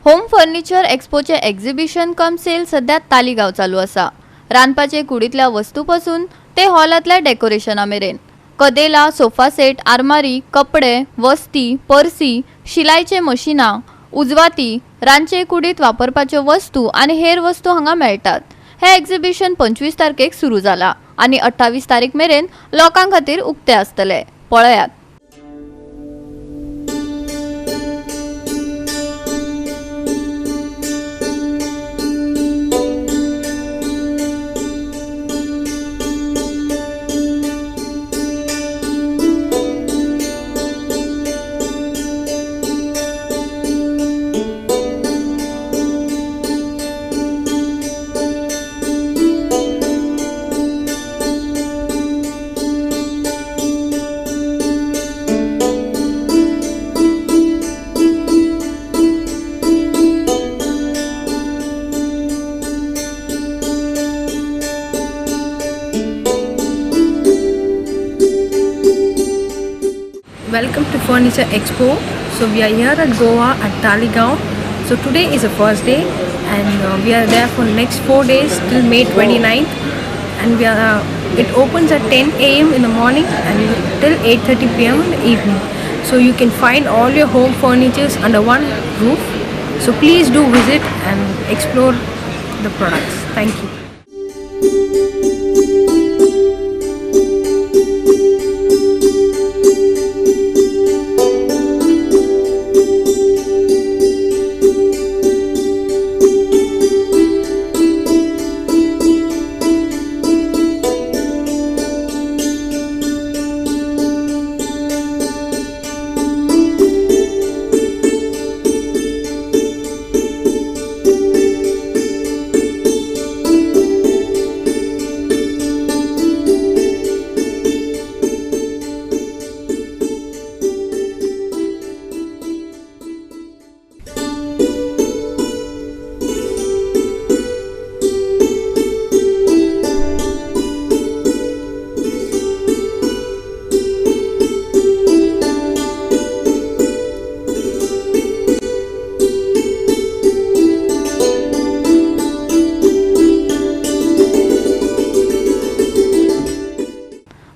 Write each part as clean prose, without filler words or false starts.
Home furniture एक्स्पोचे exhibition कम sale सध्या तालिगांव चालू आसा. रांदपाचे कुडींतल्या वस्तू पसून ते हॉलांतल्या डेकोरेशना मेरेन कदेलां, सोफा सेट, आरमारी, कपडे, वस्ती, पर्सी, शिलायचे मशिनां, उजवाती, रांदचे कुडींत वापरपाच्यो वस्तू आनी हेर वस्तू हांगा मेळटात. हें एक्झिबिशन 25 तारखेक सुरू जाला आनी 28 तारीख मेरेन लोकां खातीर उक्तें आसतलें. पळयात. Welcome to Furniture Expo. So we are here at Goa at Taleigao. So today is the first day and we are there for next 4 days till May 29th. And we are it opens at 10 a.m. in the morning and till 8:30 p.m. in the evening. So you can find all your home furnitures under one roof. So please do visit and explore the products. Thank you.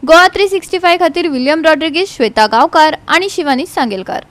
Goa 365 खातीर William Rodrigues, Shweta गांवकार आनी शिवानी सांगेलकार.